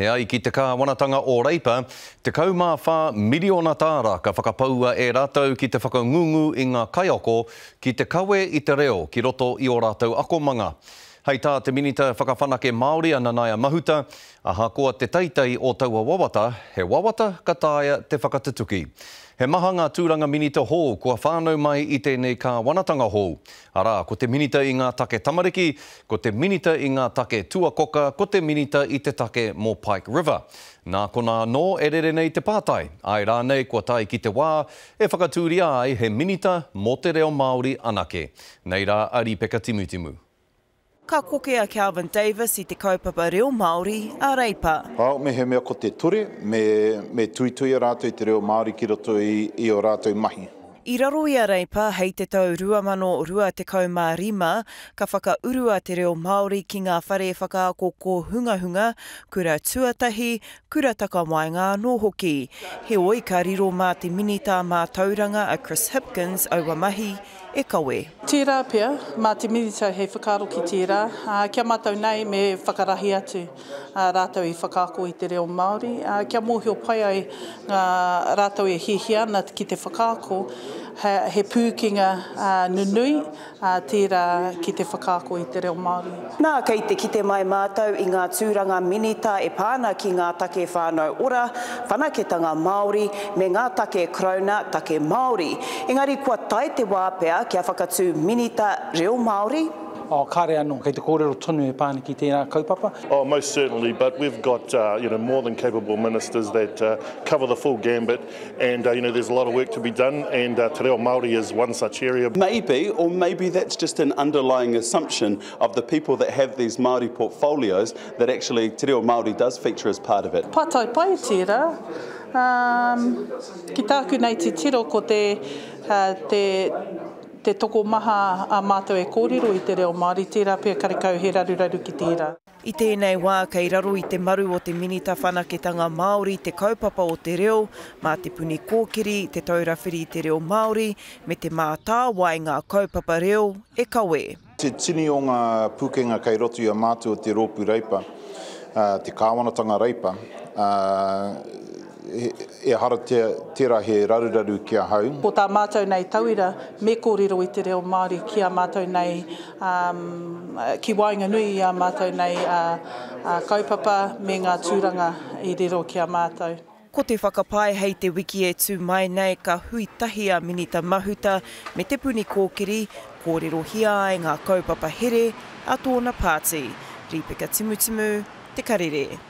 E ai ki te kāwanatanga o Reipa, 14 miriona tāra ka whakapaua e rātou ki te whakangungu i ngā kaiako ki te kawe i te reo ki roto i ō rātou akomanga. Hei tā te Minita Whakawhanake Māori a Nanaia Mahuta, ahakoa te teitei o taua wawata, he wawata ka taea te whakatutuki. He maha ngā tūranga minita hou kua whānau mai i tēnei kāwanatanga hou. Arā, ko te Minita i ngā take tamariki, ko te Minita i ngā take tuakoka, ko te Minita i te take mō Pike River. Nā konā anō e rere nei te pātai, āe rānei kua tae ki te wā e whakatūria ai he Minita mō te reo Māori anake? Nei rā a Ripeka Timutimu. Ka koke a Kelvin Davis i te kaupapa reo Māori a Reipa. Ao, mehemea ko te ture, me, me tuituia rātou i te reo Māori ki roto i, i ō rātou mahi. I raro i a Reipa hei te tau 2025 ka whakaurua te reo Māori ki ngā whare whakaako kōhungahunga, kura tuatahi, kura takawaenga anō hoki. Heoi, ka riro mā te Minita Mātauranga a Chris Hipkins aua mahi e kawe. Tērā pea, mā te Minita hei whakaaro ki tērā, ā, kia mātau nei me whakarahi atu rātou i whakaako i te reo Māori, ā, kia mōhio pai ai ngā rātou e hiahia ana ki te whakaako, he, he pūkenga nunui, ā, tērā ki te whakaako i te reo Māori. Nā, kei te kite mai mātou i ngā tūranga minita e pā ana ki ngā take whānau ora, whanaketanga Māori, me ngā take Karauna, take Māori. Engari kua tae te wā pea kia whakatū minita reo Māori? Oh, kāre anō, kei te kōrero tonu e pā ana ki tērā kaupapa. Oh, most certainly, but we've got, you know, more than capable ministers that cover the full gambit and, you know, there's a lot of work to be done and te reo Māori is one such area. Maybe, or maybe that's just an underlying assumption of the people that have these Māori portfolios that actually te reo Māori does feature as part of it. Pātai pai tērā. Um, ki tāku nei titiro ko te, te, te tokomaha a mātou e kōrero i te reo Māori, tērā pea karekau he raruraru ki tērā. I tēnei wā kei raro i te maru o te Minita Whanaketanga Māori te kaupapa o te reo, mā Te Puni Kōkiri, Te Taura Whiri i te Reo Māori me Te Mātāwai ngā kaupapa reo e kawe. Te tini o ngā pūkenga kei roto i a mātou o te Rōpū Reipa, te Kāwanatanga Reipa, ehara tērā he raruraru ki ahau. Ko tā mātou nei tauira, me kōrero i te reo Māori ki a mātou nei, ki waenganui i ā mātou nei kaupapa me ngā tūranga i riro ki a mātou. Ko te whakapae hei te wiki e tū mai nei ka hui tahi a Minita Mahuta me Te Puni Kōkiri, kōrerohia ai ngā kaupapa here a tōna pāti. Rīpeka Timutimu, Te Karere.